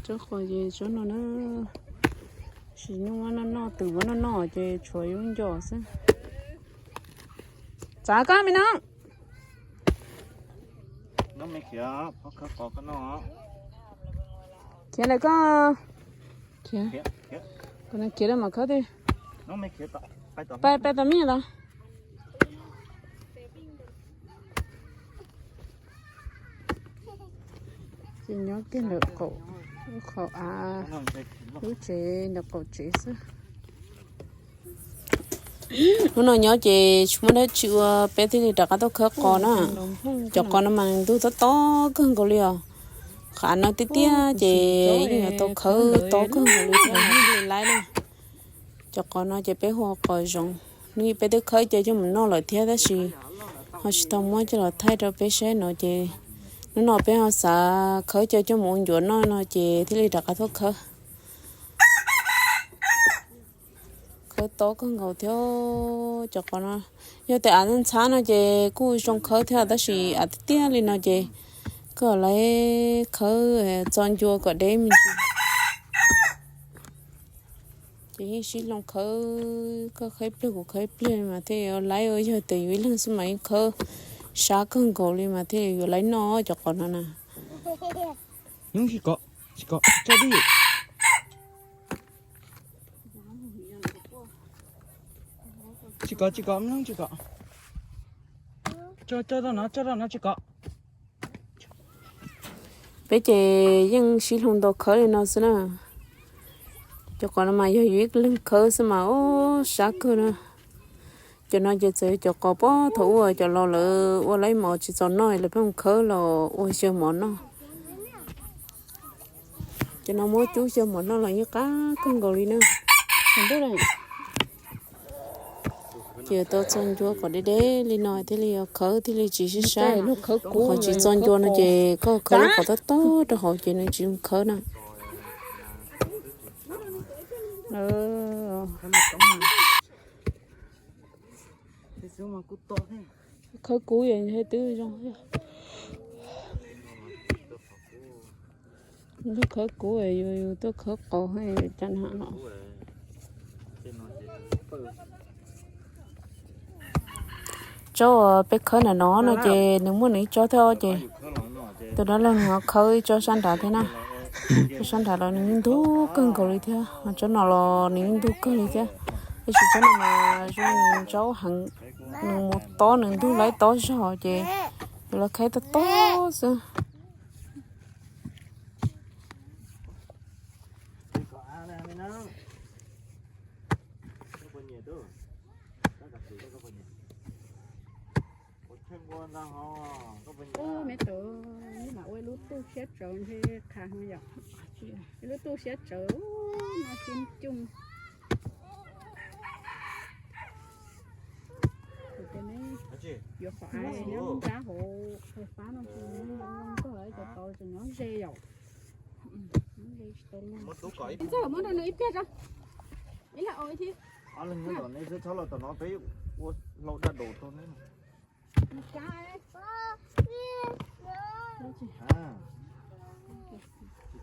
Tsob qos ces tsob no na, tsis nyuj muab noj noj, twm muab noj noj ces tshuav ib lub ncos xwb. Txav koj me no. Khiav lawm koj. Khiav, khiav lawm mam khawb tiag. Pais, pais tom me nyuam tod. Ces nyob kiag ntawm qaum, qaum av, lub tsev ntawm qaum tsev xwb. Hnub no nyob ces tsis muaj dab tsi ua, peb thiaj li rov qab tuaj khawb qos na. Cov qos no mas ntug tob tob kawg nkaus li os. Qhov av no tiaj tiaj ces yeej yuav tau khawb tob kawg nkaus li thiab thiaj li laib na. Cov qos no ces peb hu ua qos zoov, hnub ib peb twb khawb coj coj mus noj lawm thiab tab sis ho tsis tau muab coj los thaij rau peb saib no ces hnub no peb ho xav khawb coj coj mus ua ncuav noj no ces thiaj li rov qab tuaj khawb. Khawb tob kawg nkaus thiab cov qos no. Yog tias av ntxhab no ces kuj zoo khawb thiab tab sis av tiaj tiaj li no ces koj lawv khawb txo ncua kom deb me ntsis. Ces yeej sib hloov khawb, koj khawb ib pliag kuv khawb ib pliag mas thiaj yuav laib ua, yog tias yus ib leeg xwb mas yeej khawb sab kawg nkaus li mas thiaj yuav laib noj cov qos no na. Tsis kom, tsis kom, tso di. Tsis kom, tsis kom, mloog tsis kom. Tso, tso rau no, tso rau no tsis kom. Peb ces yeej sib hloov ntaus khawb li no xwb na. Cov qos no mas yog yus ib leeg khawb xwb mas ub sab kawg na. Cov no ces txawm cov qos puag thaum ub cov laus lawv ua laib mov tsis txaus noj lawv pheej khawb los ua xyaw mov noj. Cov no muab cub xyaw mov noj los yeej qab kawg nkaus li na. Ces tau txo ncua kom deb deb li no thiaj li yuav khawb thiaj li tsis sib sab. Qhov tsis txo ncua no ces koj khawb lub qos tob tob rau hauv ces nws tsis zoo khawb na. Khawb kub twb zoo. Lub khawb kub yus, yus tuaj khawb qos cas na no. Tsob uas peb khawb ntawm no no ces nws muaj nws ib tsob thiab ces tus dab laug nws ho khawb ib tsob sab nrad thiab na. Tsob sab nrad los nws yeej ntug kawg nkaus li thiab, tsob no los nws yeej ntug kawg li thiab. Tab sis tsob no mas zoo nws ntsaub heev, nws mus tob nws ntug laib tob zog ces yuav los khawb tob tob xwb. Me tub, mam ua lub tuj siab tsawv ntshe qha yom. Lub tuj siab tsawv no xib cooj. Yuav qhov av nyob nrab hauv fais fab no ces nws zoo nkauj cov tau tseem nyob ze yom. Ntxawg muab rau nws ib pliag tso. Ib leeg ua ib thiab. Ob leeg nyob tom nej xwb, txhob los tom no peb ua hlau daj daus rau nej. Tsis tov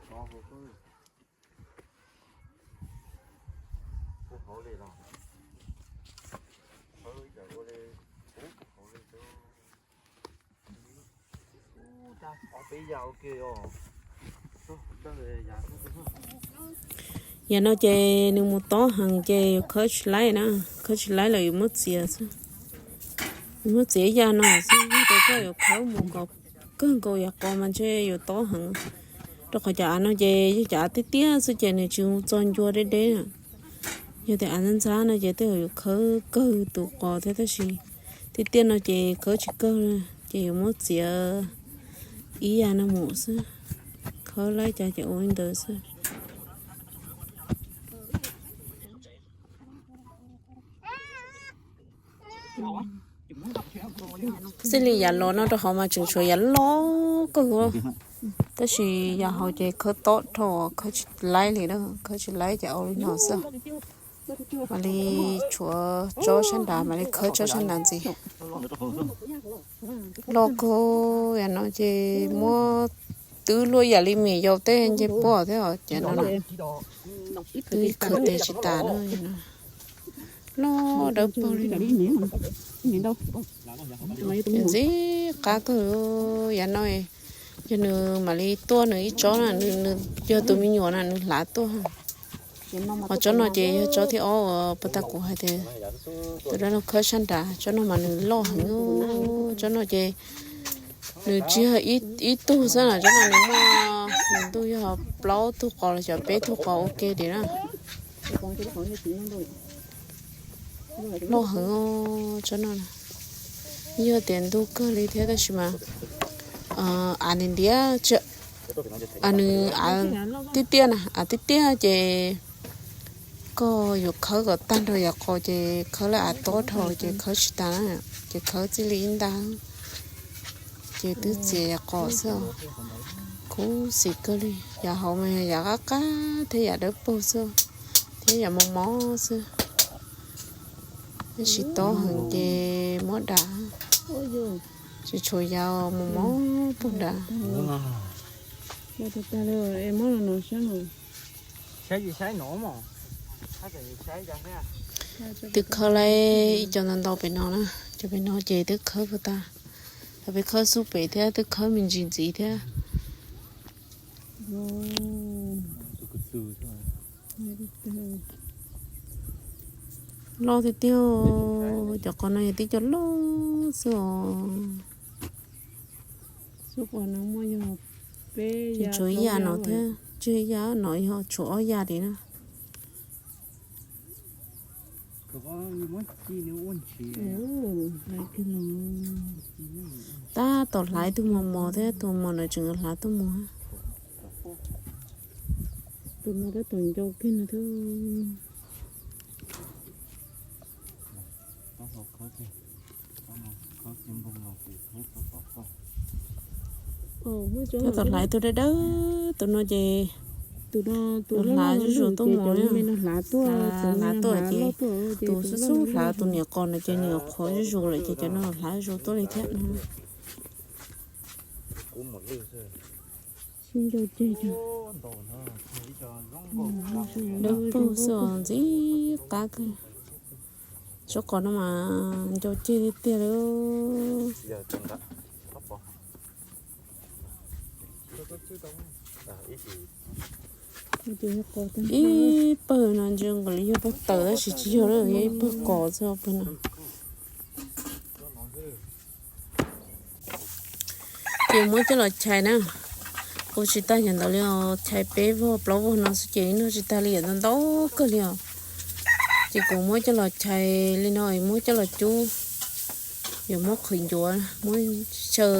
hauv, hauv li los, hauv li, hauv li. Yam no ces nws mus tob heev ces yuav khawb tsis laib na, khawb tsis laib lawm yuav muab txiav xwb. Yuav muab txiav yam no xwb, yog tias koj yuav khawb mus kom kawg nkaus yam qos mas ntshe yuav tob heev. Rau qhov cov av no ces yog cov av tiaj tiaj xwb ces nws tsis txo ncua deb deb na. Yog tias av ntxhab ntxhab no ces tej zaum yuav khawb kawg tus qos thiab tab sis tiaj tiaj no ces khawb tsis kawg, ces yuav muab txiav ib yam no mus xwb. Khawb laib cas ces ua li ntawd xwb. Xws li yam los no rau hauv mas tseem tshuav yam loj kawg, tab sis yam hauv ces khawb tob dhau, khawb tsis laib li na, khawb tsis laib ces ua li no xwb. Mam li tshuav tsob sab nrad, mam li khawb tsob sab nrad ntxiv. Loj kawg, yam no ces muab twb luaj yam li me nyuam yaus tej ncej puab thiab os, ces no twb khaws tes tsis tas no. Loj dawb paug li. Ntxim qab kawg. Yav no yog nws mam li tuaj nws ib tsob na, nws yog tus me nyuam na nws hlav tuaj. Ho tsob no ces yog tsob thib ob uas puag ta kuv hais tias tus dab laug khawb sab nrad, tsob no mas nws loj heev. Tsob no ces nws tsis yog ib tug xwb na, tsob no nws muaj nws ntuj yog plaub tug qos los xyov peb tug qos ua ke li na. Loj heev tsob no. Yog tias ntug kawg li thiab tab sis mas av nws ntiav, nws av tiaj tiaj na, av tiaj tiaj ces koj yuav khawb kom tag nrho yam qos ces khawb lawm av tob dhau ces khawb tsis tas na, ces khawb txij li ib nta ces twb txias yam qos xwb. Khuv xim kawg li, yam hauv mas yam qab qab thiab yam dawb paug xwb, thiab yam mos mos xwb. Tab sis tob heev ces muab dam, tsis tshuav yam mos mos puag nrad. Twb khawb lawm ib co ntau ntau pem no na, cov pem no ces twb khawb puag ta, peb khawb xub pem thiab twb khawb me ntsis ntxiv thiab. Loj tiag tiag, cov qos no yog tib co loj xwb os. Tsis tshuav ib yam no thiab, tsis yam no yog tshuav ob yam li na. Tab tom hlais tus mos mos thiab, tus mos no tseem hlav tuaj mus. Tus no tab tom ncau kiag no thiab. Tab tom hlais tus dawb dawb tus no ces tus hlav zuj zus tuaj mus, hlav tuaj ces tus xub xub hlav tus niam qos no ces nws qhuav zuj zus lawm ces cov no hlav zuj zus tuaj li thiab. Dawb paug xwb os, ntxim qab kawg. Tsob qos no mas ncau ceg tiag tiag li. Ib pawg no ntsia nkaus li yog pawg taws tab sis tsis yog, yog ib pawg qos xwb pawg no. Ces muab coj los chais na. Ua tsis tag yam ntawd li os, chais peb vog plaub vog no xwb ces noj tsis tag li, yam ntau ntau kawg li os. Ces kuv muab coj los chais li no, muab coj los cub, yuav muab qhwv ncuav, muab xyaw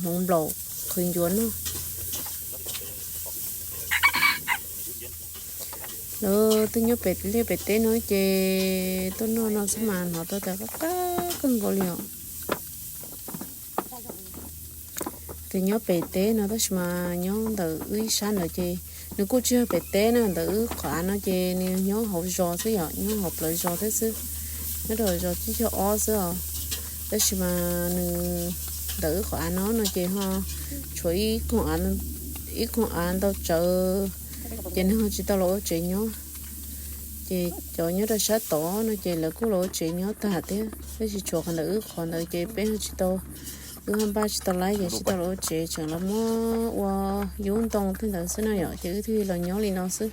hmoov nplaum qhwv ncuav noj. Lawv twb nyob pem liaj pem teb no ces tuaj noj no xwb mas hnov tau tias qab qab kawg nkaus li os. Ces nyob pem teb no tab sis mas nyob ntawm wb ib sab ntawd ces nws kuj tsis yog pem teb na, ntawm wb qhov av no ces nws nyob hauv zos xwb yom, nyob hauv plawv zos thiab xwb, nyob rau zos tsib caug ob xwb os. Tab sis mas nws ntawm wb qhov av no no ces ho tshuav ib koog av ntau tsawv, ces nws ho tsis tau los ua tsev nyob. Ces cov nyob rau sab tod no ces lawv kuj los ua tsev nyob tag thiab, tab sis tshuav qhov ntawm wb qhov ntawd ces peb ho tsis tau, wb ho npaj tsis tau laib ces tsis tau los ua tsev, tseem los muab ua yub ntoo tej ntawd xwb no yom, ces wb thiaj li los nyob li no xwb.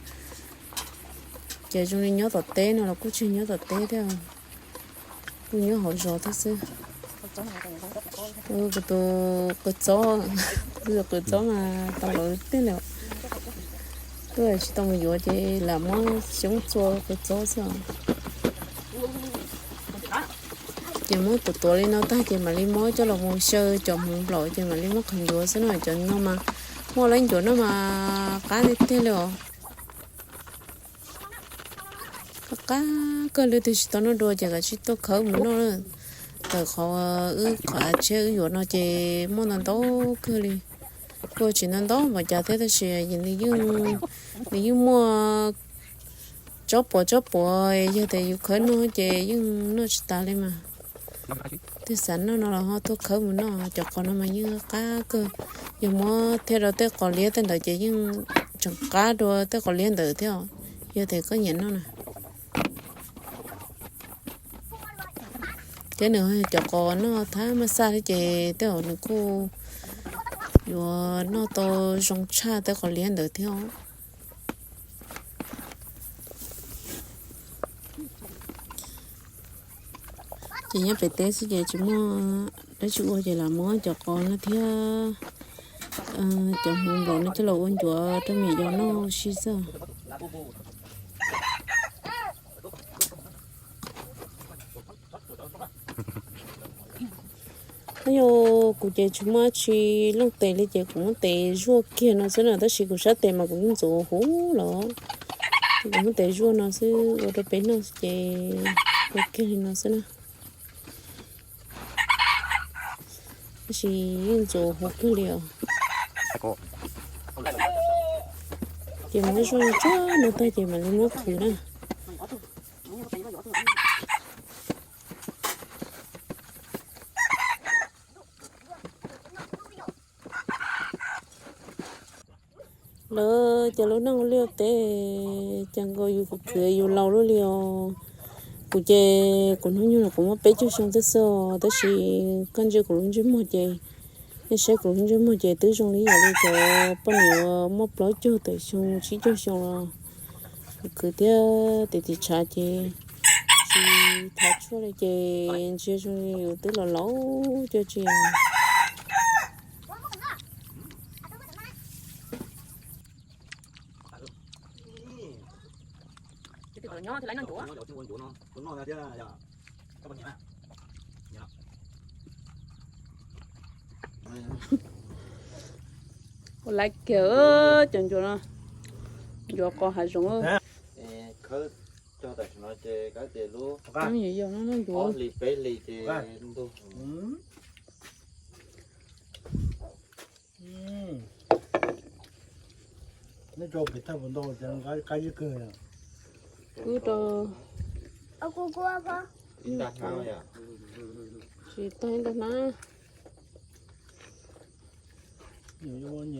Ces zoo li nyob tom teb no los kuj tsis nyob tom teb thiab, kuj nyob hauv zos thiab xwb. Kuv tus qws txob, kuv tus qws txob mas tau lawv tiag li. Tuaj tsis tau mus yuav ces lam muab xyoob txua qws txob xwb os. Ces muab tuav tuav li no tag ces mam li muab coj los mus xyaw cov hmoov nplaum ces mam li muab qhwv ncuav xwb no, cov no mas muaj laib ncuav no mas qab tiag tiag li os. Qab qab kawg li, twb tsis tau noj dua ces kav tsij tuaj khawb mus noj na. Tawm qhov wb qhov av tshiab wb yuav no ces muaj ntau ntau kawg li. Kuj tsis ntau ntau npaum cas thiab tab sis nws yeej muaj tsob puas tsob puas, yog tias yus khawb noj ces yeej noj tsis tas li mas. Twb xav noj no los ho tuaj khawb mus noj, cov qos no mas yeej qab kawg. Yog muab thiaj rau tej qos liab tej ntawd ces yeej tseem qab dua tej qos liab ntawd thiab, yog tias koj nyiam noj na. Thiab nws cov qos noj thab maj xaj thiab ces tej zaum nws kuj yuav noj tau zoo tshaj tej qos liab ntawd thiab. Ces nyob pem teb xwb ces tsis muaj dab tsi ua ces lam muab cov qos no thiab cov hmuv nplaum no coj los ua ncuav rau me nyuam yaus noj si xwb. Yog kuv ces tsis muaj dab tsi looj tes li ces kuv muab tes zuaj kiag no xwb na, tab sis kuv sab tes mas kuv yeej ntxuav huv los, kuv muab tes zuaj no xwb ua rau peb noj ces ua kiag li no xwb na. Tab sis yeej ntxuav huv kawg li os. Ces muab zuaj tag no tag ces mam li muab qhwv na. Lawv cov lub neej ua liaj ua teb cas nkaus yus khwv khwv yus laus luaj li os. Kuv ces kuv hnub nyoog los kuv muaj peb caug xyoo xwb xwb os, tab sis koj ntsia kuv lub ntsej muag ces, nej saib kuv lub ntsej muag ces twb zoo li yam li cov poj niam uas muaj plaub caug tawm xyoo tsib caug xyoo los khwv khwv thiab tes tis tshav ces tsis thav tshuaj li ces ntsia zoo li yus twb los laus cuag tsi. Ua laiv kiag cov ncuav no, ncuav qos hav zoov. Khawb cog tam sim no ces kav tias lub ob hlis peb hlis ces ntug. Neb tso pem thaj puas ntau, qab zib kawg. Wb rau, tsis tag ib nta hnab.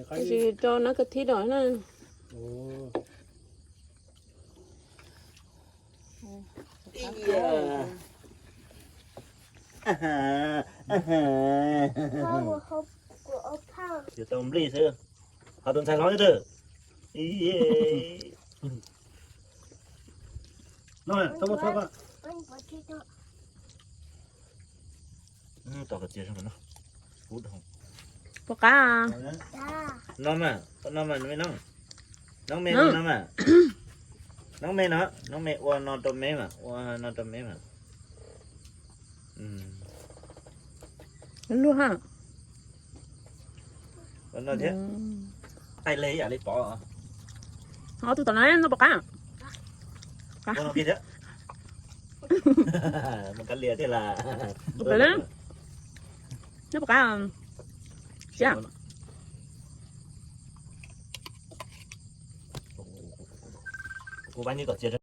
Tab sis rau nab kawg thib rau na. Yuav tau nplij xwb, ho tus ntxhais hlob xwb. Puas qab? Noj mas, noj mas, noj me no, noj me no mas. Noj me no, noj me ua no rau me mas, ua no rau me mas. Luaj ha. Ua no thiab. Qaij li yam li pov. Ob tug tom no noj puas qab? Ua no kiag thiab. Mus kav liam thiab las. Noj puas qab? Siab. Kuv pab nyuj kom txias